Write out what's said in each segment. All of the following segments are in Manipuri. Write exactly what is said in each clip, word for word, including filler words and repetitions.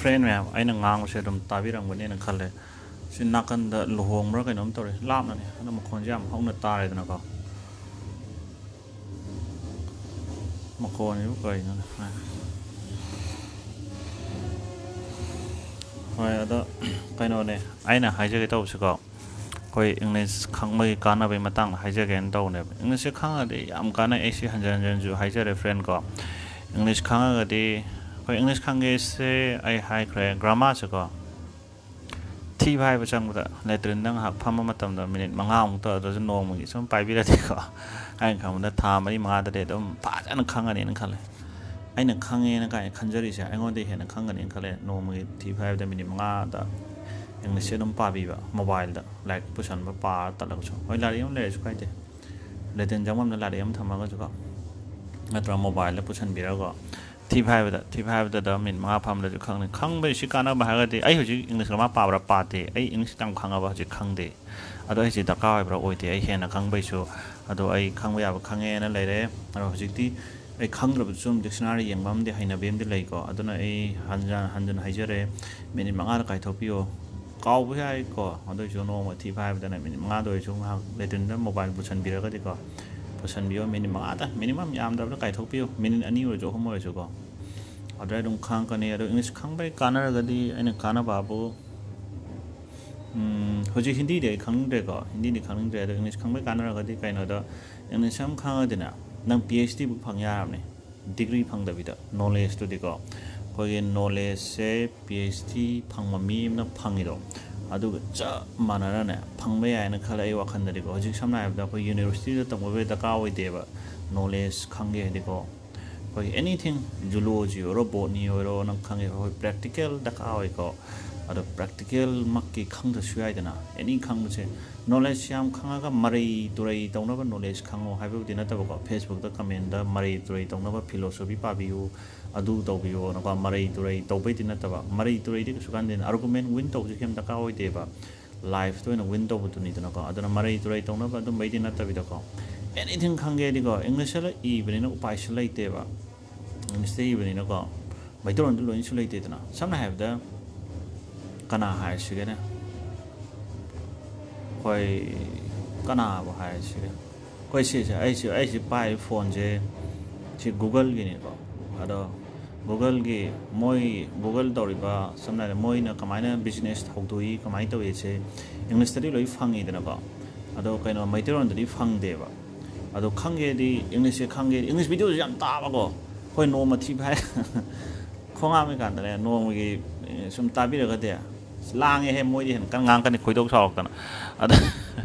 ꯐ꯭ꯔꯦꯟ ꯃꯌꯥꯝ, ꯑꯩꯅ ꯉꯥꯡꯕꯁꯦ ꯑꯗꯨꯝ ꯇꯥꯕꯤꯔꯝꯒꯅꯦꯅ ꯈꯜꯂꯦ꯫ ꯁꯤ ꯅꯥꯀꯟꯗ ꯂꯨꯍꯣꯡꯕ꯭ꯔꯥ ꯀꯩꯅꯣꯝ ꯇꯧꯔꯤ, ꯂꯥꯞꯅꯅꯦ, ꯑꯗꯣ ꯃꯈꯣꯟꯁꯦ ꯌꯥꯝ ꯍꯧꯅ ꯇꯥꯔꯦꯗꯅꯀꯣ꯫ ꯃꯈꯣꯟꯁꯤꯕꯨ ꯀꯩꯅꯣꯅꯦ? ꯍꯣꯏ, ꯑꯗꯣ ꯀꯩꯅꯣꯅꯦ, ꯑꯩꯅ ꯍꯥꯏꯖꯒꯦ ꯇꯧꯕꯁꯤꯀꯣ, ꯑꯩꯈꯣꯏ ꯏꯪꯂꯤꯁ ꯈꯪꯕꯒꯤ ꯀꯥꯟꯅꯕꯒꯤ ꯃꯇꯥꯡꯗ ꯍꯥꯏꯖꯒꯦꯅ ꯇꯧꯕꯅꯦꯕ꯫ ꯏꯪꯂꯤꯁꯁꯦ ꯈꯪꯉꯒꯗꯤ ꯌꯥꯝ ꯀꯥꯟꯅꯩ, ꯑꯩ ꯁꯤ ꯍꯟꯖꯟ ꯍꯟꯖꯟꯁꯨ ꯍꯥꯏꯖꯔꯦ, ꯐ꯭ꯔꯦꯟ ꯀꯣ꯫ ꯏꯪꯂꯤꯁ ꯈꯪꯉꯒꯗꯤ, ꯑꯩꯈꯣꯏ ꯏꯪꯂꯤꯁ ꯈꯪꯒꯦꯁꯦ ꯑꯩ ꯍꯥꯏꯈ꯭ꯔꯦ, ꯒ꯭ꯔꯥꯃꯥꯔꯁꯦꯀꯣ꯫ ꯊꯤ ꯐꯥꯏꯕ ꯆꯪꯕꯗ, ꯂꯦꯇ꯭ꯔꯤꯟꯗ ꯉꯥꯏꯍꯥꯛ ꯐꯝꯕ ꯃꯇꯝꯗ ꯃꯤꯅꯤꯠ ꯃꯉꯥꯃꯨꯛꯇ ꯑꯗꯨꯁꯨ ꯅꯣꯡꯃꯒꯤ ꯁꯨꯝ ꯄꯥꯏꯕꯤꯔꯗꯤꯀꯣ, ꯑꯩꯅ ꯈꯪꯕꯗ ꯊꯥ ꯃꯔꯤ ꯃꯉꯥꯗꯗꯤ ꯑꯗꯨꯝ ꯐꯖꯅ ꯈꯪꯉꯅꯤꯅ ꯈꯜꯂꯦ꯫ ꯑꯩꯅ ꯈꯪꯉꯦꯅ ꯀꯥꯏꯅ ꯈꯟꯖꯔꯤꯁꯦ ꯑꯩꯉꯣꯟꯗꯒꯤ ꯍꯦꯟꯅ ꯈꯪꯒꯅꯤꯅ ꯈꯜꯂꯦ꯫ ꯅꯣꯡꯃꯒꯤ ꯊꯤ ꯐꯥꯏꯕꯗ ꯃꯤꯅꯤꯠ ꯃꯉꯥꯗ ꯏꯪꯂꯤꯁꯁꯦ ꯑꯗꯨꯝ ꯄꯥꯕꯤꯕ, ꯃꯣꯕꯥꯏꯜꯗ ꯂꯥꯏꯔꯤꯛ ꯄꯨꯁꯟꯕ ꯄꯥꯔ ꯇꯠꯂꯒꯁꯨ꯫ ꯍꯣꯏ, ꯂꯥꯏꯔꯤꯛ ꯑꯃ ꯂꯩꯔꯁꯨ ꯀꯥꯏꯗꯦ, ꯂꯦꯇ꯭ꯔꯤꯟ ꯆꯪꯐꯝꯗ ꯂꯥꯏꯔꯤꯛ ꯑꯃ ꯊꯝꯃꯒꯁꯨꯀꯣ, ꯅꯠꯇ꯭ꯔꯒ ꯃꯣꯕꯥꯏꯜꯗ ꯄꯨꯁꯟꯕꯤꯔꯒꯀꯣ, ꯊꯤ ꯐꯥꯏꯕꯗ, ꯊꯤ ꯐꯥꯏꯕꯗ ꯃꯤꯅꯤꯠ ꯃꯉꯥ ꯐꯝꯂꯁꯨ ꯈꯪꯅꯤ꯫ ꯈꯪꯕꯒꯤ ꯁꯤ ꯀꯥꯟꯅꯕ ꯍꯥꯏꯔꯒꯗꯤ, ꯑꯩ ꯍꯧꯖꯤꯛ ꯏꯪꯂꯤꯁ ꯒ꯭ꯔꯥꯃꯥꯔ ꯄꯥꯕ꯭ꯔꯥ? ꯄꯥꯗꯦ꯫ ꯑꯩ ꯏꯪꯂꯤꯁ ꯌꯥꯝ ꯈꯪꯉꯕ ꯍꯧꯖꯤꯛ? ꯈꯪꯗꯦ꯫ ꯑꯗꯣ ꯑꯩꯁꯦ ꯗꯔꯀꯥꯔ ꯑꯣꯏꯕ꯭ꯔꯥ? ꯑꯣꯏꯗꯦ꯫ ꯑꯩ ꯍꯦꯟꯅ ꯈꯪꯕꯩꯁꯨ, ꯑꯗꯣ ꯑꯩ ꯈꯪꯕ ꯌꯥꯕ ꯈꯪꯉꯦꯅ ꯂꯩꯔꯦ꯫ ꯑꯗꯣ ꯍꯧꯖꯤꯛꯇꯤ ꯑꯩ ꯈꯪꯗ꯭ꯔꯕꯁꯨ ꯑꯗꯨꯝ ꯗꯤꯛꯁꯅꯥꯔꯤ ꯌꯦꯡꯕ ꯑꯃꯗꯤ ꯍꯩꯅꯕꯤ ꯑꯃꯗꯤ ꯂꯩꯀꯣ꯫ ꯑꯗꯨꯅ ꯑꯩ ꯍꯟꯖꯟ ꯍꯟꯖꯟ ꯍꯥꯏꯖꯔꯦ, ꯃꯤꯅꯤꯠ ꯃꯉꯥꯗ ꯀꯥꯏꯊꯣꯛꯄꯤꯌꯣ꯫ ꯀꯥꯎꯕ ꯌꯥꯏꯀꯣ, ꯑꯗꯨ ꯑꯣꯏꯁꯨ ꯅꯣꯡꯃ ꯊꯤ ꯐꯥꯏꯕꯗꯅ ꯃꯤꯅꯤꯠ ꯃꯉꯥꯗ ꯑꯣꯏꯔꯁꯨ ꯉꯥꯏꯍꯥꯛ ꯂꯦꯇ꯭ꯔꯤꯟꯗ ꯃꯣꯕꯥꯏꯜ ꯄꯨꯁꯟꯕꯤꯔꯒꯗꯤꯀꯣ, ꯄꯨꯁꯟꯕꯤꯌꯣ꯫ ꯃꯤꯅꯤꯠ ꯃꯉꯥꯗ, ꯃꯤꯅꯤꯃꯝ ꯌꯥꯝꯗ꯭ꯔꯕꯗ ꯀꯥꯏꯊꯣꯛꯄꯤꯌꯣ, ꯃꯤꯅꯤꯠ ꯑꯅꯤ ꯑꯣꯏꯔꯁꯨ, ꯑꯍꯨꯝ ꯑꯣꯏꯔꯁꯨꯀꯣ꯫ ꯑꯗꯨꯗ ꯑꯗꯨꯝ ꯈꯪꯉꯛꯀꯅꯤ꯫ ꯑꯗꯣ ꯏꯪꯂꯤꯁ ꯈꯪꯕꯩ ꯀꯥꯟꯅꯔꯒꯗꯤ ꯑꯩꯅ ꯀꯥꯟꯅꯕꯕꯨ, ꯎꯝ, ꯍꯧꯖꯤꯛ ꯍꯤꯟꯗꯤꯗꯤ ꯑꯩ ꯈꯪꯅꯤꯡꯗ꯭ꯔꯦꯀꯣ, ꯍꯤꯟꯗꯤꯗꯤ ꯈꯪꯅꯤꯡꯗ꯭ꯔꯦ꯫ ꯑꯗꯣ ꯏꯪꯂꯤꯁ ꯈꯪꯕꯩ ꯀꯥꯟꯅꯔꯒꯗꯤ ꯀꯩꯅꯣꯗ, ꯏꯪꯂꯤꯁ ꯑꯃ ꯈꯪꯉꯒꯗꯤꯅꯦ, ꯅꯪ ꯄꯤ ꯑꯩꯆ ꯗꯤꯕꯨ ꯐꯪ ꯌꯥꯔꯕꯅꯤ, ꯗꯤꯒ꯭ꯔꯤ ꯐꯪꯗꯕꯤꯗ꯫ ꯅꯣꯂꯦꯖꯇꯨꯗꯤꯀꯣ, ꯑꯩꯈꯣꯏꯒꯤ ꯅꯣꯂꯦꯖꯁꯦ ꯄꯤ ꯑꯩꯆ ꯗꯤ ꯐꯪꯕ ꯃꯤ ꯑꯃꯅ ꯐꯪꯉꯤꯗꯣ, ꯑꯗꯨꯒ ꯆꯞ ꯃꯥꯟꯅꯅꯅꯦ ꯐꯪꯕ ꯌꯥꯏꯅ ꯈꯜꯂꯦ ꯑꯩ ꯋꯥꯈꯜꯗꯗꯤꯀꯣ꯫ ꯍꯧꯖꯤꯛ ꯁꯝꯅ ꯍꯥꯏꯔꯕꯗ ꯑꯩꯈꯣꯏ ꯌꯨꯅꯤꯚꯔꯁꯤꯇꯤꯗ ꯇꯝꯕꯕꯨꯗꯤ ꯗꯔꯀꯥꯔ ꯑꯣꯏꯗꯦꯕ, ꯅꯣꯂꯦꯖ ꯈꯪꯒꯦ ꯍꯥꯏꯗꯤꯀꯣ꯫ ꯑꯩꯈꯣꯏ ꯑꯦꯅꯤꯊꯤꯡ, ꯖꯨꯂꯣꯖꯤ ꯑꯣꯏꯔꯣ, ꯕꯣꯠꯅꯤ ꯑꯣꯏꯔꯣ, ꯅꯪ ꯈꯪꯉꯦ, ꯑꯩꯈꯣꯏ ꯄ꯭ꯔꯦꯛꯇꯤꯀꯦꯜ ꯗꯔꯀꯥꯔ ꯑꯣꯏꯀꯣ꯫ ꯑꯗꯣ ꯄ꯭ꯔꯦꯛꯇꯤꯀꯦꯜꯃꯛꯀꯤ ꯈꯪꯗ꯭ꯔꯁꯨ ꯌꯥꯏꯗꯅ, ꯑꯦꯅꯤ ꯈꯪꯕꯁꯦ꯫ ꯅꯣꯂꯦꯖ ꯌꯥꯝ ꯈꯪꯉꯒ ꯃꯔꯩ ꯇꯨꯔꯩ ꯇꯧꯅꯕ ꯅꯣꯂꯦꯖ ꯈꯪꯉꯣ ꯍꯥꯏꯕꯕꯨꯗꯤ ꯅꯠꯇꯕꯀꯣ, ꯐꯦꯁꯕꯨꯛꯇ ꯀꯃꯦꯟꯗ ꯃꯔꯩ ꯇꯨꯔꯩ ꯇꯧꯅꯕ ꯐꯤꯂꯣꯁꯣꯐꯤ ꯄꯥꯕꯤꯌꯨ, ꯑꯗꯨ ꯇꯧꯕꯤꯌꯣꯅꯀꯣ, ꯃꯔꯩ ꯇꯨꯔꯩ ꯇꯧꯕꯩꯗꯤ ꯅꯠꯇꯕ꯫ ꯃꯔꯩ ꯇꯨꯔꯩꯗꯤ ꯀꯩꯁꯨ ꯀꯥꯟꯗꯦꯅ, ꯑꯥꯔꯒꯨꯃꯦꯟ ꯋꯤꯟ ꯇꯧꯕꯁꯦ ꯀꯩꯝ ꯗꯔꯀꯥꯔ ꯑꯣꯏꯗꯦꯕ꯫ ꯂꯥꯏꯐꯇ ꯑꯣꯏꯅ ꯋꯤꯟ ꯇꯧꯕꯗꯨꯅꯤꯗꯅꯀꯣ꯫ ꯑꯗꯨꯅ ꯃꯔꯩ ꯇꯨꯔꯩ ꯇꯧꯅꯕ ꯑꯗꯨꯝꯕꯩꯗꯤ ꯅꯠꯇꯕꯤꯗꯀꯣ, ꯑꯦꯅꯤꯊꯤꯡ ꯈꯪꯒꯦ ꯍꯥꯏꯗꯤꯀꯣ, ꯏꯪꯂꯤꯁꯇ ꯏꯕꯅꯤꯅ ꯎꯄꯥꯏꯁꯨ ꯂꯩꯇꯦꯕ꯫ ꯏꯪꯂꯤꯁꯇ ꯏꯕꯅꯤꯅꯀꯣ, ꯃꯩꯇꯩꯂꯣꯟꯗ ꯂꯣꯏꯅꯁꯨ ꯂꯩꯇꯦꯗꯅ꯫ ꯁꯝꯅ ꯍꯥꯏꯔꯕꯗ, ꯀꯅꯥ ꯍꯥꯏꯔꯁꯤꯒꯦꯅꯦ? ꯑꯩꯈꯣꯏ ꯀꯅꯥꯕꯨ ꯍꯥꯏꯔꯁꯤꯒꯦ? ꯑꯩꯈꯣꯏ ꯁꯤꯁꯦ, ꯑꯩꯁꯤ, ꯑꯩꯁꯤ ꯄꯥꯏꯔꯤꯕ ꯐꯣꯟꯁꯦ, ꯁꯤ Google-ꯒꯤꯅꯦꯀꯣ꯫ ꯑꯗꯣ Google-ꯒꯤ, ꯃꯣꯏ Google ꯇꯧꯔꯤꯕ, ꯁꯝꯅ ꯍꯥꯏꯔꯕꯗ, ꯃꯣꯏꯅ ꯀꯃꯥꯏꯅ business ꯍꯧꯗꯣꯛꯏ, ꯀꯃꯥꯏꯅ ꯇꯧꯏ, ꯁꯦ English-ꯇꯗꯤ ꯂꯣꯏ ꯐꯪꯉꯤꯗꯅꯀꯣ꯫ ꯑꯗꯣ ꯀꯩꯅꯣ, ꯃꯩꯇꯩꯂꯣꯟꯗꯗꯤ ꯐꯪꯗꯦꯕ꯫ ꯑꯗꯣ ꯈꯪꯒꯦꯗꯤ, English-ꯁꯦ ꯈꯪꯒꯦꯗꯤ, English video-ꯁꯦ ꯌꯥꯝ ꯇꯥꯕꯀꯣ꯫ ꯑꯩꯈꯣꯏ ꯅꯣꯡꯃ ꯊꯤ ꯐꯥꯏ꯫ ꯈꯣꯡ ꯍꯥꯝꯃꯤ ꯀꯥꯟꯗꯅꯦ, ꯅꯣꯡꯃꯒꯤ, ꯑꯦ, ꯁꯨꯝ ꯇꯥꯕꯤꯔꯒꯗꯤ, "ꯑꯁ, ꯂꯥꯡꯉꯦꯍꯦ, ꯃꯣꯏꯗꯤ ꯍꯦꯟꯅ ꯀꯟꯅ ꯉꯥꯡꯉꯛꯀꯅꯤ", ꯈꯣꯏꯗꯧ ꯁꯥꯎꯔꯛꯇꯅ꯫ ꯑꯗ,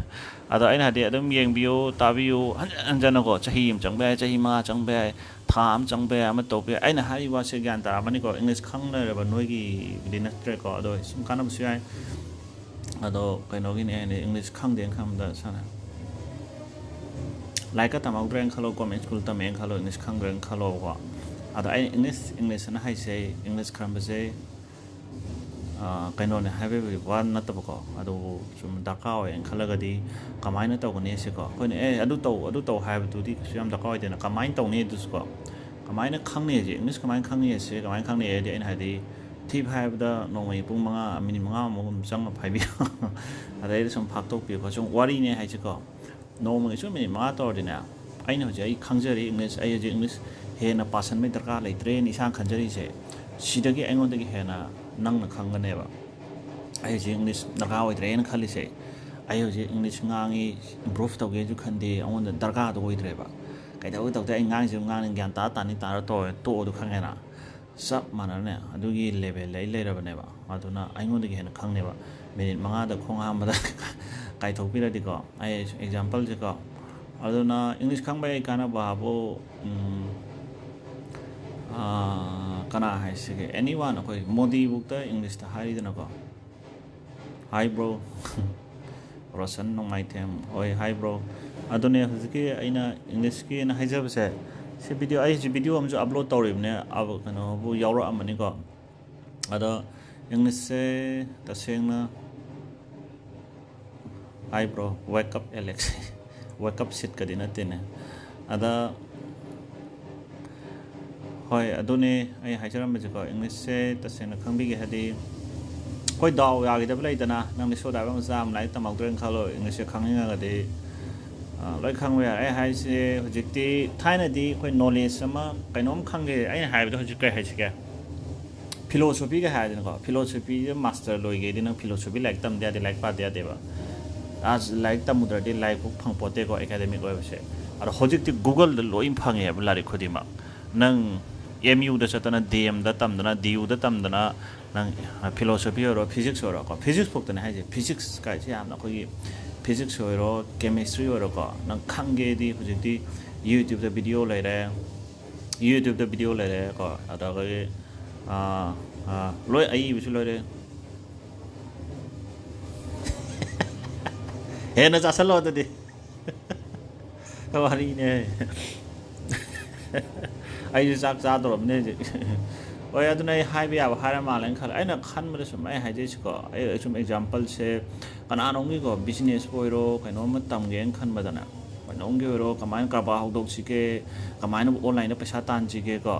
ꯑꯗꯣ ꯑꯩꯅ ꯍꯥꯏꯗꯤ, ꯑꯗꯨꯝ ꯌꯦꯡꯕꯤꯌꯨ, ꯇꯥꯕꯤꯌꯨ, ꯍꯟꯖꯟ ꯍꯟꯖꯟꯅꯀꯣ, ꯆꯍꯤ ꯑꯃ ꯆꯪꯕ ꯌꯥꯏ, ꯆꯍꯤ ꯃꯉꯥ ꯆꯪꯕ ꯌꯥꯏ, ꯊꯥ ꯑꯃ ꯆꯪꯕ ꯌꯥꯏ, ꯑꯃ ꯇꯧꯕ ꯌꯥꯏ꯫ ꯑꯩꯅ ꯍꯥꯏꯔꯤꯕ ꯋꯥꯁꯦ ꯒ꯭ꯌꯥꯟ ꯇꯥꯔꯝꯃꯅꯤꯀꯣ꯫ English ꯈꯪ ꯂꯩꯔꯕ ꯅꯣꯏꯒꯤꯕꯨꯗꯤ ꯅꯠꯇ꯭ꯔꯦꯀꯣ, ꯑꯗꯣ ꯁꯨꯝ ꯀꯥꯟꯅꯕꯁꯨ ꯌꯥꯏ꯫ ꯑꯗꯣ ꯀꯩꯅꯣꯒꯤꯅꯦ, ꯑꯩꯅ English ꯈꯪꯗꯦꯅ ꯈꯟꯕꯗ, ꯁꯥꯅ ꯂꯥꯏꯔꯤꯛꯀ ꯇꯝꯍꯧꯗ꯭ꯔꯦꯅ ꯈꯜꯂꯣ, government school ꯇꯝꯃꯦꯅ ꯈꯜꯂꯣ, English ꯈꯪꯗ꯭ꯔꯦꯅ ꯈꯜꯂꯣꯕꯀꯣ꯫ ꯑꯗꯣ ꯑꯩꯅ English, English ꯑꯅ ꯍꯥꯏꯁꯦ, English ꯈꯔꯝꯕꯁꯦ, ꯑ, ꯀꯩꯅꯣꯅꯦ ꯍꯥꯏꯕꯒꯤ ꯋꯥ ꯅꯠꯇꯕꯀꯣ, ꯑꯗꯨꯕꯨ ꯁꯨꯝ ꯗꯔꯀꯥꯔ ꯑꯣꯏꯌꯦꯅ ꯈꯜꯂꯒꯗꯤ ꯀꯃꯥꯏꯅ ꯇꯧꯒꯅꯤ ꯁꯤꯀꯣ? ꯑꯩꯈꯣꯏꯅ, "ꯑꯦ, ꯑꯗꯨ ꯇꯧ, ꯑꯗꯨ ꯇꯧ" ꯍꯥꯏꯕꯗꯨꯗꯤ ꯀꯩꯁꯨ ꯌꯥꯝ ꯗꯔꯀꯥꯔ ꯑꯣꯏꯗꯦꯅ꯫ ꯀꯃꯥꯏꯅ ꯇꯧꯅꯤ ꯑꯗꯨꯁꯨꯀꯣ? ꯀꯃꯥꯏꯅ ꯈꯪꯅꯤ ꯍꯥꯏꯁꯦ? English ꯀꯃꯥꯏꯅ ꯈꯪꯅꯤ ꯍꯥꯏꯁꯦ? ꯀꯃꯥꯏꯅ ꯈꯪꯅꯤ ꯍꯥꯏꯗꯤ, ꯑꯩꯅ ꯍꯥꯏꯗꯤ, ꯊꯤꯞ ꯍꯥꯏꯕꯗ ꯅꯣꯡꯃꯒꯤ ꯄꯨꯡ ꯃꯉꯥ, minute ꯃꯉꯥꯃꯨꯛ ꯑꯗꯨꯝ ꯆꯪꯉ ꯐꯥꯏꯕꯤꯌꯣ꯫ ꯑꯗꯩꯗ ꯁꯨꯝ ꯐꯥꯛꯇꯣꯛꯄꯤꯌꯨꯀꯣ꯫ ꯁꯨꯝ ꯋꯥꯔꯤꯅꯦ ꯍꯥꯏꯁꯦꯀꯣ꯫ ꯅꯣꯡꯃꯒꯤ ꯁꯨꯝ minute ꯃꯉꯥ ꯇꯧꯔꯗꯤꯅꯦ, ꯑꯩꯅ ꯍꯧꯖꯤꯛ ꯑꯩ ꯈꯪꯖꯔꯤ English, ꯑꯩ ꯍꯧꯖꯤꯛ English ꯍꯦꯟꯅ ꯄꯥꯁꯟꯕꯩ ꯗꯔꯀꯥꯔ ꯂꯩꯇ꯭ꯔꯦꯅ ꯏꯁꯥꯅ ꯈꯟꯖꯔꯤꯁꯦ, ꯁꯤꯗꯒꯤ ꯑꯩꯉꯣꯟꯗꯒꯤ ꯍꯦꯟꯅ ꯅꯪꯅ ꯈꯪꯒꯅꯦꯕ꯫ ꯑꯩ ꯍꯧꯖꯤꯛ English ꯗꯔꯀꯥꯔ ꯑꯣꯏꯗ꯭ꯔꯦꯅ ꯈꯜꯂꯤꯁꯦ, ꯑꯩ ꯍꯧꯖꯤꯛ English ꯉꯥꯡꯉꯤ, improve ꯇꯧꯒꯦꯁꯨ ꯈꯟꯗꯦ, ꯑꯩꯉꯣꯟꯗ ꯗꯔꯀꯥꯔꯗꯣ ꯑꯣꯏꯗ꯭ꯔꯦꯕ꯫ ꯀꯩꯗꯧꯒꯦ ꯇꯧꯗꯦ, ꯑꯩ ꯉꯥꯡꯉꯤꯁꯦ ꯉꯥꯡꯉꯤ, ꯒ꯭ꯌꯥꯟ ꯇꯥ ꯇꯥꯅꯤ, ꯇꯥꯔ ꯇꯣꯛꯑꯣ, ꯇꯣꯛꯑꯣ ꯑꯗꯨ ꯈꯪꯉꯦꯅ꯫ ꯆꯞ ꯃꯥꯟꯅꯅꯅꯦ, ꯑꯗꯨꯒꯤ level-ꯗ ꯑꯩ ꯂꯩꯔꯕꯅꯦꯕ꯫ ꯑꯗꯨꯅ ꯑꯩꯉꯣꯟꯗꯒꯤ ꯍꯦꯟꯅ ꯈꯪꯅꯦꯕ꯫ Minute ꯃꯉꯥꯗ ꯈꯣꯡ ꯍꯥꯝꯕꯗ ꯀꯥꯏꯊꯣꯛꯄꯤꯔꯗꯤꯀꯣ, ꯑꯩ example-ꯁꯦꯀꯣ꯫ ꯑꯗꯨꯅ English ꯈꯪꯕꯒꯤ ꯀꯥꯟꯅꯕ ꯍꯥꯏꯕꯨ, ꯎꯝ, ꯑꯥ, ꯀꯅꯥ ꯍꯥꯏꯁꯤꯒꯦ? Anyone, ꯑꯩꯈꯣꯏ ꯃꯣꯗꯤꯕꯨꯛꯇ English-ꯇ ꯍꯥꯏꯔꯤꯗꯅꯀꯣ꯫ Hi bro꯫ ꯔꯣꯁꯟ ꯅꯣꯡꯃꯥꯏꯊꯦꯝ꯫ ꯍꯣꯏ, hi bro꯫ ꯑꯗꯨꯅꯦ ꯍꯧꯖꯤꯛꯀꯤ ꯑꯩꯅ English-ꯀꯤꯅ ꯍꯥꯏꯖꯕꯁꯦ, ꯁꯤ video, ꯑꯩ ꯍꯧꯖꯤꯛ video ꯑꯃꯁꯨ upload ꯇꯧꯔꯤꯕꯅꯦ, ꯑꯕ-, ꯀꯩꯅꯣꯕꯨ ꯌꯥꯎꯔꯛꯑꯝꯃꯅꯤꯀꯣ꯫ ꯑꯗꯣ English-ꯁꯦ ꯇꯁꯦꯡꯅ, hi bro, wake up Alex꯫ Wake up ꯁꯤꯠꯀꯗꯤ ꯅꯠꯇꯦꯅꯦ꯫ ꯑꯗ ꯍꯣꯏ, ꯑꯗꯨꯅꯦ ꯑꯩ ꯍꯥꯏꯖꯔꯝꯕꯁꯦꯀꯣ, ꯏꯪꯂꯤꯁꯁꯦ ꯇꯁꯦꯡꯅ ꯈꯪꯕꯤꯒꯦ ꯍꯥꯏꯗꯤ, ꯑꯩꯈꯣꯏ ꯗꯥꯎ ꯌꯥꯈꯤꯗꯕ ꯂꯩꯗꯅ, ꯅꯪꯗꯤ ꯁꯣꯗꯥꯏꯕ ꯃꯆꯥ ꯑꯃ ꯂꯥꯏꯔꯤꯛ ꯇꯝꯍꯧꯗ꯭ꯔꯦꯅ ꯈꯜꯂꯣ, ꯏꯪꯂꯤꯁꯁꯦ ꯈꯪꯅꯤꯡꯉꯒꯗꯤ, ꯑ, ꯂꯣꯏ ꯈꯪꯕ ꯌꯥꯔꯦ꯫ ꯑꯩ ꯍꯥꯏꯁꯦ ꯍꯧꯖꯤꯛꯇꯤ, ꯊꯥꯏꯅꯗꯤ ꯑꯩꯈꯣꯏ ꯅꯣꯂꯦꯖ ꯑꯃ ꯀꯩꯅꯣꯝ ꯈꯪꯒꯦ, ꯑꯩꯅ ꯍꯥꯏꯕꯗꯣ ꯍꯧꯖꯤꯛ ꯀꯩ ꯍꯥꯏꯁꯤꯒꯦ, ꯐꯤꯂꯣꯁꯣꯐꯤꯒ ꯍꯥꯏꯗꯅꯀꯣ, ꯐꯤꯂꯣꯁꯣꯐꯤꯗ ꯃꯥꯁꯇꯔ ꯂꯣꯏꯒꯦꯗꯤ ꯅꯪ ꯐꯤꯂꯣꯁꯣꯐꯤ ꯂꯥꯏꯔꯤꯛ ꯇꯝꯗ ꯌꯥꯗꯦ, ꯂꯥꯏꯔꯤꯛ ꯄꯥꯗ ꯌꯥꯗꯦꯕ꯫ ꯑꯁ, ꯂꯥꯏꯔꯤꯛ ꯇꯝꯃꯨꯗ꯭ꯔꯗꯤ ꯂꯥꯏꯔꯤꯛ ꯐꯪꯄꯣꯠꯇꯦꯀꯣ, ꯑꯦꯀꯥꯗꯃꯤꯛ ꯑꯣꯏꯕꯁꯦ꯫ ꯑꯗꯣ ꯍꯧꯖꯤꯛꯇꯤ ꯒꯨꯒꯜꯗ ꯂꯣꯏ ꯐꯪꯉꯦꯕ ꯂꯥꯏꯔꯤꯛ ꯈꯨꯗꯤꯡꯃꯛ꯫ ꯅꯪ ꯑꯦꯝ ꯌꯨꯗ ꯆꯠꯇꯅ, ꯗꯤ ꯑꯦꯝꯗ ꯇꯝꯗꯅ, ꯗꯤ ꯌꯨꯗ ꯇꯝꯗꯅ, ꯅꯪ ꯐꯤꯂꯣꯁꯣꯐꯤ ꯑꯣꯏꯔꯣ, ꯐꯤꯖꯤꯛꯁ ꯑꯣꯏꯔꯣꯀꯣ, ꯐꯤꯖꯤꯛꯁ ꯐꯥꯎꯇꯅꯦ ꯍꯥꯏꯁꯦ, ꯐꯤꯖꯤꯛꯁ ꯀꯥꯏꯁꯦ ꯌꯥꯝꯅ ꯑꯩꯈꯣꯏꯒꯤ, ꯐꯤꯖꯤꯛꯁ ꯑꯣꯏꯔꯣ, ꯀꯦꯃꯤꯁꯇ꯭ꯔꯤ ꯑꯣꯏꯔꯣꯀꯣ, ꯅꯪ ꯈꯪꯒꯦꯗꯤ ꯍꯧꯖꯤꯛꯇꯤ ꯌꯨꯇ꯭ꯌꯨꯕꯇ ꯚꯤꯗꯤꯑꯣ ꯂꯩꯔꯦ, ꯌꯨꯇ꯭ꯌꯨꯕꯇ ꯚꯤꯗꯤꯑꯣ ꯂꯩꯔꯦꯀꯣ, ꯑꯗꯒꯤ, ꯑꯥ, ꯑꯥ, ꯂꯣꯏ ꯑꯏꯕꯁꯨ ꯂꯣꯏꯔꯦ꯫ ꯍꯦꯟꯅ ꯆꯥꯁꯜꯂꯣ ꯑꯗꯨꯗꯤ꯫ ꯋꯥꯔꯤꯅꯦ꯫ ꯑꯩꯁꯨ ꯆꯥꯛ ꯆꯥꯗꯧꯔꯕꯅꯦ ꯍꯧꯖꯤꯛ꯫ ꯍꯣꯏ, ꯑꯗꯨꯅ ꯑꯩ ꯍꯥꯏꯕ ꯌꯥꯕ ꯍꯥꯏꯔ ꯃꯥꯜꯂꯦꯅ ꯈꯜꯂꯦ꯫ ꯑꯩꯅ ꯈꯟꯕꯗ ꯁꯨꯝ ꯑꯩ ꯍꯥꯏꯖꯩꯁꯤꯀꯣ, ꯑꯩ ꯁꯨꯝ ꯑꯦꯛꯖꯥꯝꯄꯜꯁꯦ, ꯀꯅꯥꯅꯣꯝꯒꯤꯀꯣ, ꯕꯤꯖꯤꯅꯦꯁꯄꯨ ꯑꯣꯏꯔꯣ, ꯀꯩꯅꯣꯝꯃ ꯇꯝꯒꯦꯅ ꯈꯟꯕꯗꯅꯦ, ꯀꯩꯅꯣꯝꯒꯤ ꯑꯣꯏꯔꯣ, ꯀꯃꯥꯏꯅ ꯀꯔꯕꯥꯔ ꯍꯧꯗꯣꯛꯁꯤꯒꯦ, ꯀꯃꯥꯏꯅ ꯑꯣꯟꯂꯥꯏꯟꯗ ꯄꯩꯁꯥ ꯇꯥꯟꯁꯤꯒꯦꯀꯣ,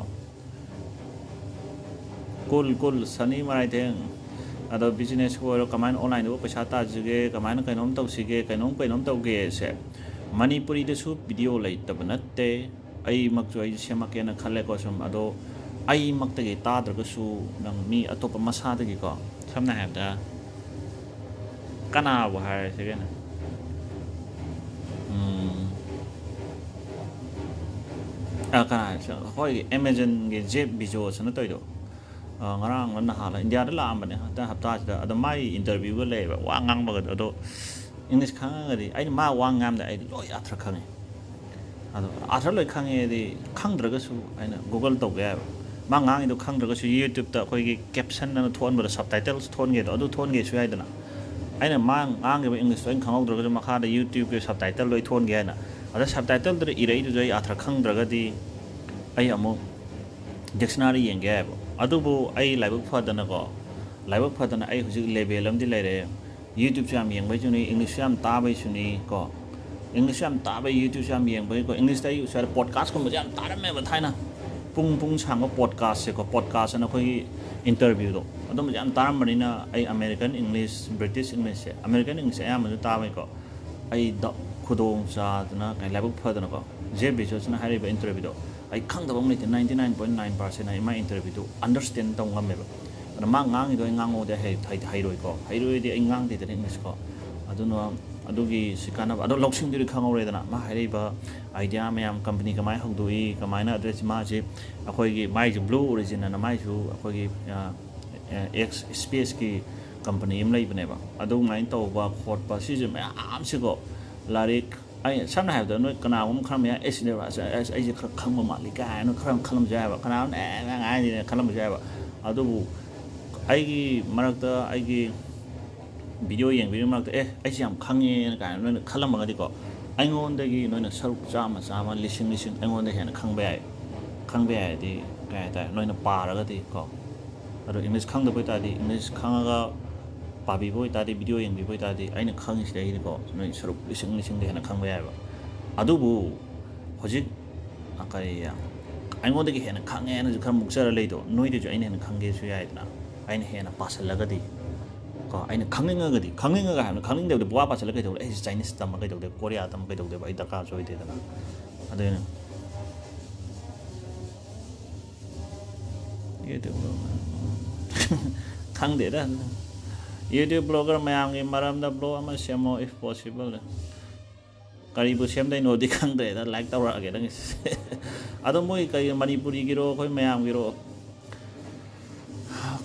ꯀꯨꯜ ꯀꯨꯜ ꯁꯅꯤ ꯃꯔꯥꯏꯊꯦꯡ꯫ ꯑꯗꯣ ꯕꯤꯖꯤꯅꯦꯁꯄꯨ ꯑꯣꯏꯔꯣ, ꯀꯃꯥꯏꯅ ꯑꯣꯟꯂꯥꯏꯟꯗꯕꯨ ꯄꯩꯁꯥ ꯇꯥꯟꯁꯤꯒꯦ, ꯀꯃꯥꯏꯅ ꯀꯩꯅꯣꯝ ꯇꯧꯁꯤꯒꯦ, ꯀꯩꯅꯣꯝ ꯀꯩꯅꯣꯝ ꯇꯧꯒꯦꯁꯦ, ꯃꯅꯤꯄꯨꯔꯤꯗꯁꯨ ꯚꯤꯗꯤꯑꯣ ꯂꯩꯇꯕ ꯅꯠꯇꯦ꯫ ꯑꯩꯃꯛꯁꯨ ꯑꯩꯁꯨ ꯁꯦꯝꯃꯛꯀꯦꯅ ꯈꯜꯂꯦꯀꯣ ꯁꯨꯝ꯫ ꯑꯗꯣ ꯑꯩꯃꯛꯇꯒꯤ ꯇꯥꯗ꯭ꯔꯒꯁꯨ, ꯅꯪ ꯃꯤ ꯑꯇꯣꯞꯄ ꯃꯁꯥꯗꯒꯤꯀꯣ, ꯁꯝꯅ ꯍꯥꯏꯔꯕꯗ ꯀꯅꯥꯕꯨ ꯍꯥꯏꯔꯁꯤꯒꯦꯅꯦ? ꯎꯝ, ꯑ, ꯀꯅꯥ ꯍꯥꯏꯁꯤꯔ? ꯑꯩꯈꯣꯏꯒꯤ ꯑꯦꯃꯦꯖꯟꯒꯤ ꯖꯦꯐ ꯕꯤꯖꯣꯁꯅ ꯇꯧꯔꯤꯗꯣ, ꯑ, ꯉꯔꯥꯡꯂ ꯅꯍꯥꯟꯂ ꯏꯟꯗꯤꯌꯥꯗ ꯂꯥꯛꯑꯝꯕꯅꯦ ꯍꯟꯗꯛ ꯍꯞꯇꯥꯁꯤꯗ꯫ ꯑꯗꯣ ꯃꯥꯒꯤ ꯏꯟꯇꯔꯚ꯭ꯌꯨꯒ ꯂꯩꯌꯦꯕ, ꯋꯥ ꯉꯥꯡꯕꯒꯗꯣ꯫ ꯑꯗꯣ ꯏꯪꯂꯤꯁ ꯈꯪꯉꯒꯗꯤ, ꯑꯩꯅ ꯃꯥ ꯋꯥ ꯉꯥꯡꯕꯗ ꯑꯩ ꯂꯣꯏ ꯑꯥꯔꯊ ꯈꯪꯉꯦ꯫ ꯑꯗꯣ ꯑꯥꯔꯊ ꯂꯣꯏ ꯈꯪꯉꯦꯗꯤ, ꯈꯪꯗ꯭ꯔꯒꯁꯨ ꯑꯩꯅ ꯒꯨꯒꯜ ꯇꯧꯕ ꯌꯥꯏꯑꯕ꯫ ꯃꯥ ꯉꯥꯡꯉꯤꯗꯣ ꯈꯪꯗ꯭ꯔꯒꯁꯨ ꯌꯨꯇ꯭ꯌꯨꯕꯇ ꯑꯩꯈꯣꯏꯒꯤ ꯀꯦꯞꯁꯟ ꯑꯅ ꯊꯣꯛꯍꯟꯕꯗꯣ, ꯁꯕꯇꯥꯏꯇꯜꯁ ꯊꯣꯛꯍꯟꯒꯦꯗꯣ, ꯑꯗꯨ ꯊꯣꯛꯍꯟꯒꯦꯁꯨ ꯌꯥꯏꯗꯅ꯫ ꯑꯩꯅ ꯃꯥ ꯉꯥꯡꯉꯤꯕ ꯏꯪꯂꯤꯁꯇꯣ ꯑꯩꯅ ꯈꯪꯍꯧꯗ꯭ꯔꯒꯁꯨ ꯃꯈꯥꯗ ꯌꯨꯇ꯭ꯌꯨꯕꯀꯤ ꯁꯕꯇꯥꯏꯇꯜꯗꯣ ꯑꯩ ꯊꯣꯛꯍꯟꯒꯦ ꯍꯥꯏꯅ꯫ ꯑꯗ ꯁꯕꯇꯥꯏꯇꯜꯗꯨꯗ ꯏꯔꯛꯏꯗꯨꯁꯨ ꯑꯩ ꯑꯥꯔꯊ ꯈꯪꯗ꯭ꯔꯒꯗꯤ ꯑꯩ ꯑꯃꯨꯛ ꯗꯤꯛꯁꯅꯥꯔꯤ ꯌꯦꯡꯒꯦ ꯍꯥꯏꯕ꯫ ꯑꯗꯨꯕꯨ ꯑꯩ ꯂꯥꯏꯕꯛ ꯐꯗꯅꯀꯣ, ꯂꯥꯏꯕꯛ ꯐꯗꯅ ꯑꯩ ꯍꯧꯖꯤꯛ ꯂꯦꯕꯦꯜ ꯑꯃꯗꯤ ꯂꯩꯔꯦ꯫ ꯌꯨꯇ꯭ꯌꯨꯕꯁꯨ ꯌꯥꯝ ꯌꯦꯡꯕꯩꯁꯨꯅꯤ, ꯏꯪꯂꯤꯁꯁꯨ ꯌꯥꯝ ꯇꯥꯕꯩꯁꯨꯅꯤ ꯀꯣ꯫ ꯏꯪꯂꯤꯁꯁꯨ ꯌꯥꯝ ꯇꯥꯕꯩ, ꯌꯨꯇ꯭ꯌꯨꯕꯁꯨ ꯌꯥꯝ ꯌꯦꯡꯕꯒꯤꯀꯣ꯫ ꯏꯪꯂꯤꯁꯇ ꯑꯩ ꯁ꯭ꯋꯥꯏꯗ ꯄꯣꯗꯀꯥꯁꯀꯨꯝꯕꯁꯦ ꯌꯥꯝ ꯇꯥꯔꯝꯃꯦꯕ ꯊꯥꯏꯅ꯫ ꯄꯨꯡ ꯄꯨꯡ ꯁꯥꯡꯕ ꯄꯣꯗꯀꯥꯁꯁꯦꯀꯣ, ꯄꯣꯗꯀꯥꯁ ꯑꯅ ꯑꯩꯈꯣꯏꯒꯤ ꯏꯟꯇꯔꯚ꯭ꯌꯨꯗꯣ ꯑꯗꯨꯝꯕꯁꯦ ꯌꯥꯝ ꯇꯥꯔꯝꯕꯅꯤꯅ, ꯑꯩ ꯑꯃꯦꯔꯤꯀꯟ ꯏꯪꯂꯤꯁ, ꯕ꯭ꯔꯤꯇꯤꯁ ꯏꯪꯂꯤꯁꯁꯦ, ꯑꯃꯦꯔꯤꯀꯟ ꯏꯪꯂꯤꯁꯁꯦ ꯑꯌꯥꯝꯕꯁꯨ ꯇꯥꯕꯩꯀꯣ, ꯑꯩ ꯈꯨꯗꯣꯡ ꯆꯥꯗꯅ, ꯀꯩ, ꯂꯥꯏꯕꯛ ꯐꯗꯅꯀꯣ, ꯖꯦꯐ ꯕꯤꯖꯣꯁꯅ ꯍꯥꯏꯔꯤꯕ ꯏꯟꯇꯔꯚ꯭ꯌꯨꯗꯣ ꯑꯩ ꯈꯪꯗꯕ ꯑꯃ ꯂꯩꯇꯦ꯫ Ninety nine point nine percent ꯑꯩ ꯃꯥꯏ ꯏꯟꯇꯔꯚ꯭ꯌꯨꯗꯨ ꯑꯟꯗꯔꯁ꯭ꯇꯦꯟ ꯇꯧ ꯉꯝꯃꯦꯕ꯫ ꯑꯗꯨꯅ ꯃꯥ ꯉꯥꯡꯉꯤꯗꯣ ꯑꯩ ꯉꯥꯡꯉꯧꯗꯤ ꯍꯩ-, ꯍꯩ-, ꯍꯩꯔꯣꯏꯀꯣ꯫ ꯍꯩꯔꯣꯏꯗꯤ ꯑꯩ ꯉꯥꯡꯗꯦꯗꯅ ꯏꯪꯂꯤꯁꯀꯣ꯫ ꯑꯗꯨꯅ ꯑꯗꯨꯒꯤ ꯁꯤ ꯀꯥꯟꯅꯕ, ꯑꯗꯣ ꯂꯧꯁꯤꯡꯗꯨꯗꯤ ꯈꯪꯍꯧꯔꯦꯗꯅ꯫ ꯃꯥ ꯍꯥꯏꯔꯛꯏꯕ ꯑꯥꯏꯗꯤꯌꯥ ꯃꯌꯥꯝ, ꯀꯝꯄꯅꯤ ꯀꯃꯥꯏꯅ ꯍꯧꯗꯣꯛꯏ, ꯀꯃꯥꯏꯅ ꯑꯗ꯭ꯔꯦꯁ, ꯃꯥꯁꯤ ꯑꯩꯈꯣꯏꯒꯤ, ꯃꯥꯏꯁꯨ ꯕ꯭ꯂꯨ ꯑꯣꯔꯤꯖꯤꯟ ꯑꯅ ꯃꯥꯏꯁꯨ ꯑꯩꯈꯣꯏꯒꯤ, ꯑ, ꯑ, ꯑꯦꯛꯁ ꯁ꯭ꯄꯦꯁꯀꯤ ꯀꯝꯄꯅꯤ ꯑꯃ ꯂꯩꯕꯅꯦꯕ꯫ ꯑꯗꯨꯃꯥꯏꯅ ꯇꯧꯕ ꯈꯣꯠꯄ, ꯁꯤꯁꯦ ꯃꯌꯥꯝꯁꯤꯀꯣ, ꯂꯥꯏꯔꯤꯛ, ꯑꯩ ꯁꯝꯅ ꯍꯥꯏꯔꯕꯗ, ꯅꯣꯏ ꯀꯅꯥꯒꯨꯝꯕ ꯈꯔ ꯃꯌꯥꯝ, "ꯑꯦ, ꯁꯤꯅꯦꯕ, ꯑꯁ, ꯑꯁ, ꯑꯩꯁꯦ ꯈꯔ ꯈꯪꯕ ꯃꯥꯜꯂꯤ" ꯀꯥꯏꯅ ꯈꯔ ꯈꯜꯂꯝꯕꯁꯨ ꯌꯥꯏꯕ꯫ ꯀꯅꯥꯒꯨꯝꯕꯅ "ꯑꯦ, ꯑꯉꯥꯡ ꯍꯥꯏꯅꯤꯅ" ꯈꯜꯂꯝꯕꯁꯨ ꯌꯥꯏꯕ꯫ ꯑꯗꯨꯕꯨ ꯑꯩꯒꯤ ꯃꯔꯛꯇ, ꯑꯩꯒꯤ ꯚꯤꯗꯤꯑꯣ ꯌꯦꯡꯕꯤꯔꯤ ꯃꯔꯛꯇ, "ꯑꯦ, ꯑꯩꯁꯦ ꯌꯥꯝ ꯈꯪꯉꯦꯅ" ꯀꯥꯏꯅ ꯅꯣꯏꯅ ꯈꯜꯂꯝꯃꯒꯗꯤꯀꯣ, ꯑꯩꯉꯣꯟꯗꯒꯤ ꯅꯣꯏꯅ ꯁꯔꯨꯛ ꯆꯥꯝꯃ, ꯆꯥꯝꯃ, ꯂꯤꯁꯤꯡ, ꯂꯤꯁꯤꯡ ꯑꯩꯉꯣꯟꯗ ꯍꯦꯟꯅ ꯈꯪꯕ ꯌꯥꯏ꯫ ꯈꯪꯕ ꯌꯥꯏꯗꯤ, ꯀꯩ ꯍꯥꯏꯇꯥꯔꯦ, ꯅꯣꯏꯅ ꯄꯥꯔꯒꯗꯤ ꯀꯣ꯫ ꯑꯗꯣ ꯏꯪꯂꯤꯁ ꯈꯪꯗꯕ ꯑꯣꯏꯇꯥꯔꯗꯤ, ꯏꯪꯂꯤꯁ ꯈꯪꯉꯒ ꯄꯥꯕꯤꯕ ꯑꯣꯏꯇꯥꯔꯗꯤ, ꯚꯤꯗꯤꯑꯣ ꯌꯦꯡꯕꯤꯕ ꯑꯣꯏꯇꯥꯔꯗꯤ, ꯑꯩꯅ ꯈꯪꯉꯤꯁꯤꯗꯒꯤꯗꯤꯀꯣ, ꯅꯣꯏ ꯁꯔꯨꯛ ꯂꯤꯁꯤꯡ, ꯂꯤꯁꯤꯡꯗꯤ ꯍꯦꯟꯅ ꯈꯪꯕ ꯌꯥꯏꯑꯕ꯫ ꯑꯗꯨꯕꯨ ꯍꯧꯖꯤꯛ, ꯑ, ꯀꯔꯤ, ꯑꯩꯉꯣꯟꯗꯒꯤ ꯍꯦꯟꯅ ꯈꯪꯉꯦꯅꯁꯨ ꯈꯔ ꯃꯨꯛꯆꯔ ꯂꯩꯗꯣ, ꯅꯣꯏꯗꯁꯨ ꯑꯩꯅ ꯍꯦꯟꯅ ꯈꯪꯒꯦꯁꯨ ꯌꯥꯏꯗꯅ꯫ ꯑꯩꯅ ꯍꯦꯟꯅ ꯄꯥꯁꯜꯂꯒꯗꯤ ꯀꯣ, ꯑꯩꯅ ꯈꯪꯅꯤꯡꯉꯒꯗꯤ, ꯈꯪꯅꯤꯡꯉꯒ ꯍꯥꯏꯕꯅꯤ, ꯈꯪꯅꯤꯡꯗꯕꯗꯤ ꯄꯨꯋꯥ ꯄꯥꯁꯜꯂꯒ ꯀꯩꯗꯧꯔꯦ? ꯑꯩꯁꯦ ꯆꯥꯏꯅꯤꯁ ꯇꯝꯃ ꯀꯩꯗꯧꯗꯦ? ꯀꯣꯔꯤꯌꯥ ꯇꯝꯃ ꯀꯩꯗꯧꯗꯦꯕ? ꯑꯩ ꯗꯔꯀꯥꯔꯁꯨ ꯑꯣꯏꯗꯦꯗꯅ꯫ ꯑꯗꯨꯅ YouTube blogger꯫ ꯈꯪꯗꯦꯗ꯫ YouTube blogger ꯃꯌꯥꯝꯒꯤ ꯃꯔꯝꯗ blog ꯑꯃ ꯁꯦꯝꯃꯣ, if possible꯫ ꯀꯔꯤꯕꯨ ꯁꯦꯝꯗꯣꯏꯅꯣꯗꯤ ꯈꯪꯗ꯭ꯔꯦꯗ, like ꯇꯧꯔꯛꯑꯒꯦ ꯅꯪꯒꯤꯁꯦ꯫ ꯑꯗꯣ ꯃꯣꯏ ꯀꯔꯤ, ꯃꯅꯤꯄꯨꯔꯤꯒꯤꯔꯣ, ꯑꯩꯈꯣꯏ ꯃꯌꯥꯝꯒꯤꯔꯣ?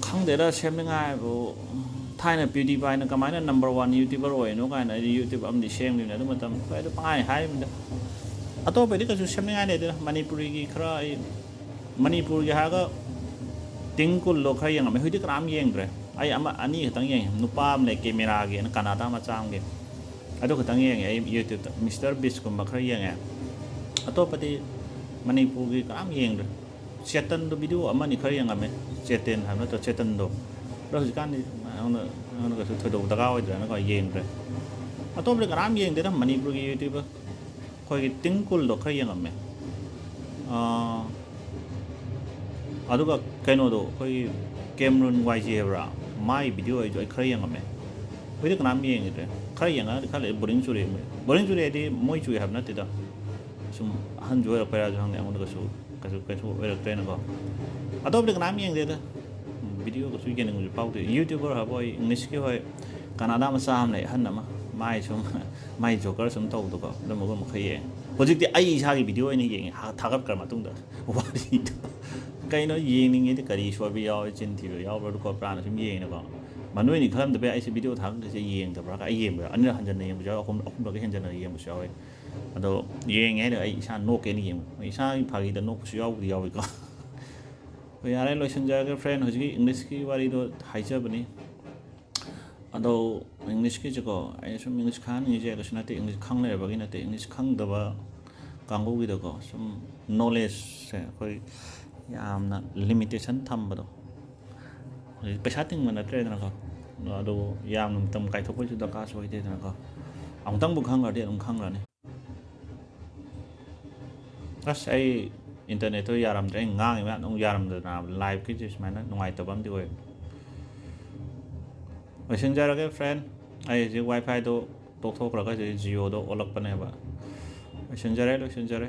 ꯈꯪꯗꯦꯗ, ꯁꯦꯝꯅꯤꯡꯉꯥꯏꯕꯨ꯫ ꯊꯥꯏꯅ PewDiePieꯅ ꯀꯃꯥꯏꯅ number one YouTuber ꯑꯣꯏꯔꯤꯅꯣ ꯀꯥꯏꯅ ꯑꯩꯗꯤ YouTube ꯑꯃꯗꯤ ꯁꯦꯝꯈꯤꯕꯅꯦ꯫ ꯑꯗꯨ ꯃꯇꯝ, ꯍꯣꯏ, ꯑꯗꯨ ꯄꯪꯍꯥꯏ ꯍꯥꯏꯔꯤꯕꯅꯤꯗ꯫ ꯑꯇꯣꯞꯄꯗꯤ ꯀꯩꯁꯨ ꯁꯦꯝꯅꯤꯡꯉꯥꯏ ꯂꯩꯇꯦꯗ꯫ ꯃꯅꯤꯄꯨꯔꯤꯒꯤ ꯈꯔ ꯑꯩ, ꯃꯅꯤꯄꯨꯔꯒꯤ ꯍꯥꯏꯔꯒ ꯇꯤꯡ ꯀꯨꯜꯗꯣ ꯈꯔ ꯌꯦꯡꯉꯝꯃꯦ꯫ ꯍꯧꯖꯤꯛꯇꯤ ꯀꯅꯥꯝ ꯌꯦꯡꯗ꯭ꯔꯦ꯫ ꯑꯩ ꯑꯃ ꯑꯅꯤ ꯈꯛꯇꯪ ꯌꯦꯡꯉꯦ꯫ ꯅꯨꯄꯥ ꯑꯃ ꯂꯩ, ꯀꯦꯃꯦꯔꯥꯒꯤꯅ, ꯀꯅꯥꯗꯥ ꯃꯆꯥ ꯑꯃꯒꯤ꯫ ꯑꯗꯨ ꯈꯛꯇꯪ ꯌꯦꯡꯉꯦ ꯑꯩ YouTubeꯇ꯫ Mister Beastꯀꯨꯝꯕ ꯈꯔ ꯌꯦꯡꯉꯦ꯫ ꯑꯇꯣꯞꯄꯗꯤ ꯃꯅꯤꯄꯨꯔꯒꯤ ꯀꯅꯥꯝ ꯌꯦꯡꯗ꯭ꯔꯦ꯫ ꯆꯦꯇꯟꯗꯣ video ꯑꯃꯅꯤ ꯈꯔ ꯌꯦꯡꯉꯝꯃꯦ꯫ ꯆꯦꯇꯟ ꯍꯥꯏꯕ ꯅꯠꯇ꯭ꯔꯣ? ꯆꯦꯇꯟꯗꯣ꯫ ꯑꯗꯣ ꯍꯧꯖꯤꯛꯀꯥꯟꯗꯤ ꯑꯩꯉꯣꯟꯗ, ꯑꯩꯉꯣꯟꯗ ꯀꯩꯁꯨ ꯊꯣꯏꯗꯣꯛ ꯗꯔꯀꯥꯔ ꯑꯣꯏꯗ꯭ꯔꯦꯅꯀꯣ, ꯌꯦꯡꯗ꯭ꯔꯦ꯫ ꯑꯇꯣꯞꯄꯗꯤ ꯀꯅꯥꯝ ꯌꯦꯡꯗꯦꯗ, ꯃꯅꯤꯄꯨꯔꯒꯤ YouTubeꯇ꯫ ꯑꯩꯈꯣꯏꯒꯤ ꯇꯤꯡ ꯀꯨꯜꯗꯣ ꯈꯔ ꯌꯦꯡꯉꯝꯃꯦ꯫ ꯑꯥ, ꯑꯗꯨꯒ ꯀꯩꯅꯣꯗꯣ, ꯑꯩꯈꯣꯏꯒꯤ ꯀꯦꯝꯔꯨꯟ ꯋꯥꯏ ꯖꯤ ꯍꯥꯏꯕ꯭ꯔꯥ, ꯃꯥꯏ ꯚꯤꯗꯤꯑꯣ ꯑꯩꯁꯨ ꯑꯩ ꯈꯔ ꯌꯦꯡꯉꯝꯃꯦ꯫ ꯍꯧꯖꯤꯛꯇꯤ ꯀꯅꯥꯝ ꯌꯦꯡꯈꯤꯗ꯭ꯔꯦ꯫ ꯈꯔ ꯌꯦꯡꯉꯒꯗꯤ ꯈꯔ ꯂꯩ ꯕꯣꯔꯤꯡ ꯆꯨꯔꯛꯑꯦ꯫ ꯕꯣꯔꯤꯡ ꯆꯨꯔꯛꯑꯦ ꯍꯥꯏꯗꯤ ꯃꯣꯏ ꯆꯨꯏ ꯍꯥꯏꯕ ꯅꯠꯇꯦꯗ, ꯁꯨꯝ ꯑꯍꯟꯁꯨ ꯑꯣꯏꯔꯛꯄꯩꯔꯥꯁꯨ ꯈꯪꯗꯦ, ꯑꯩꯉꯣꯟꯗ ꯀꯩꯁꯨ ꯀꯩꯁꯨ ꯀꯩꯁꯨ ꯑꯣꯏꯔꯛꯇ꯭ꯔꯦꯅꯀꯣ꯫ ꯑꯇꯣꯞꯄꯗꯤ ꯀꯅꯥꯝ ꯌꯦꯡꯗꯦꯗ꯫ ꯚꯤꯗꯤꯑꯣ ꯀꯩꯁꯨ ꯌꯦꯡꯅꯤꯡꯕꯁꯨ ꯐꯥꯎꯗꯦ꯫ ꯌꯨꯇ꯭ꯌꯨꯕꯔ ꯍꯥꯏꯕ ꯍꯣꯏ, ꯏꯪꯂꯤꯁꯀꯤ ꯍꯣꯏ, ꯀꯅꯥꯗꯥ ꯃꯆꯥ ꯑꯃ ꯂꯩ, ꯑꯍꯟ ꯑꯃ, ꯃꯥꯏ ꯁꯨꯝ ꯃꯥꯏ ꯖꯣꯀꯔ ꯁꯨꯝ ꯇꯧꯕꯗꯣꯀꯣ, ꯑꯗꯨꯝꯕꯒꯨꯝꯕ ꯈꯔ ꯌꯦꯡꯉꯦ꯫ ꯍꯧꯖꯤꯛꯇꯤ ꯑꯩ ꯏꯁꯥꯒꯤ ꯚꯤꯗꯤꯑꯣ ꯑꯣꯏꯅ ꯌꯦꯡꯉꯦ, ꯍꯥ-, ꯊꯥꯒꯠꯈ꯭ꯔ ꯃꯇꯨꯡꯗ꯫ ꯋꯥꯔꯤꯗꯣ ꯀꯩꯅꯣ ꯌꯦꯡꯅꯤꯡꯉꯤꯗꯤ, ꯀꯔꯤ ꯁꯣꯏꯕ ꯌꯥꯎꯋꯦ, ꯆꯤꯟ ꯊꯤꯕ ꯌꯥꯎꯕ꯭ꯔꯥ ꯈꯣꯠꯄ꯭ꯔꯥꯅ ꯁꯨꯝ ꯌꯦꯡꯉꯦꯀꯣ꯫ ꯃꯅꯣꯏꯅꯤ ꯈꯜꯂꯝꯗꯕ ꯌꯥꯏ, ꯑꯩꯁꯦ ꯚꯤꯗꯤꯑꯣ ꯊꯥꯒꯠꯂꯤꯁꯦ ꯌꯦꯡꯗꯕ꯭ꯔꯥ ꯀꯥꯏ ꯌꯦꯡꯕ ꯌꯥꯎꯋꯦ꯫ ꯑꯅꯤꯔꯛ ꯍꯟꯖꯟꯅ ꯌꯦꯡꯕꯁꯨ ꯌꯥꯎꯋꯦ, ꯑꯍꯨꯝ-, ꯑꯍꯨꯝꯂꯛꯀ ꯍꯦꯟꯖꯟꯅ ꯌꯦꯡꯕꯁꯨ ꯌꯥꯎꯋꯦ꯫ ꯑꯗꯣ ꯌꯦꯡꯉꯦ ꯍꯥꯏꯅ ꯑꯩ ꯏꯁꯥ ꯅꯣꯛꯀꯦꯅ ꯌꯦꯡꯕ, ꯏꯁꯥꯒꯤ ꯐꯥꯒꯤꯗ ꯅꯣꯛꯄꯁꯨ ꯌꯥꯎꯕꯨꯗꯤ ꯌꯥꯎꯋꯤꯀꯣ꯫ ꯍꯣꯏ, ꯌꯥꯔꯦ, ꯂꯣꯏꯁꯤꯟꯖꯔꯒꯦ friend꯫ ꯍꯧꯖꯤꯛꯀꯤ ꯏꯪꯂꯤꯁꯀꯤ ꯋꯥꯔꯤꯗꯣ ꯍꯥꯏꯖꯕꯅꯤ꯫ ꯑꯗꯣ ꯏꯪꯂꯤꯁꯀꯤꯁꯦꯀꯣ, ꯑꯩꯅ ꯁꯨꯝ ꯏꯪꯂꯤꯁ ꯈꯪꯍꯟꯅꯤꯡꯉꯤꯁꯦ ꯀꯩꯁꯨ ꯅꯠꯇꯦ, ꯏꯪꯂꯤꯁ ꯈꯪ ꯂꯩꯔꯕꯒꯤ ꯅꯠꯇꯦ, ꯏꯪꯂꯤꯁ ꯈꯪꯗꯕ ꯀꯥꯡꯕꯨꯒꯤꯗꯀꯣ, ꯁꯨꯝ ꯅꯣꯂꯦꯖꯁꯦ ꯑꯩꯈꯣꯏ ꯌꯥꯝꯅ ꯂꯤꯃꯤꯇꯦꯁꯟ ꯊꯝꯕꯗꯣ꯫ ꯍꯧꯖꯤꯛ ꯄꯩꯁꯥ ꯇꯤꯡꯕ ꯅꯠꯇ꯭ꯔꯦꯗꯅꯀꯣ, ꯑꯗꯨ ꯌꯥꯝꯅ ꯃꯇꯝ ꯀꯥꯏꯊꯣꯛꯄꯒꯤꯁꯨ ꯗꯔꯀꯥꯔꯁꯨ ꯑꯣꯏꯗꯦꯗꯅꯀꯣ꯫ ꯑꯃꯨꯛꯇꯪꯕꯨ ꯈꯪꯈ꯭ꯔꯗꯤ ꯑꯗꯨꯝ ꯈꯪꯈ꯭ꯔꯅꯤ꯫ ꯑꯁ, ꯑꯩ ꯏꯟꯇꯔꯅꯦꯠꯇꯣ ꯌꯥꯔꯝꯗ꯭ꯔꯦ, ꯑꯩ ꯉꯥꯡꯉꯤ ꯃꯌꯥꯝꯗꯣ ꯑꯃꯨꯛ ꯌꯥꯔꯝꯗꯗꯅ, ꯂꯥꯏꯚꯀꯤꯁꯦ ꯁꯨꯃꯥꯏꯅ ꯅꯨꯡꯉꯥꯏꯇꯕ ꯑꯃꯗꯤ ꯑꯣꯏ꯫ ꯂꯣꯏꯁꯤꯟꯖꯔꯒꯦ friend, ꯑꯩ ꯍꯧꯖꯤꯛ ꯋꯥꯏ ꯐꯥꯏꯗꯣ ꯇꯣꯛꯊꯣꯛꯈ꯭ꯔꯒ ꯍꯧꯖꯤꯛ ꯖꯤꯑꯣꯗꯣ ꯑꯣꯜꯂꯛꯄꯅꯦꯕ꯫ ꯂꯣꯏꯁꯤꯟꯖꯔꯦ, ꯂꯣꯏꯁꯤꯟꯖꯔꯦ꯫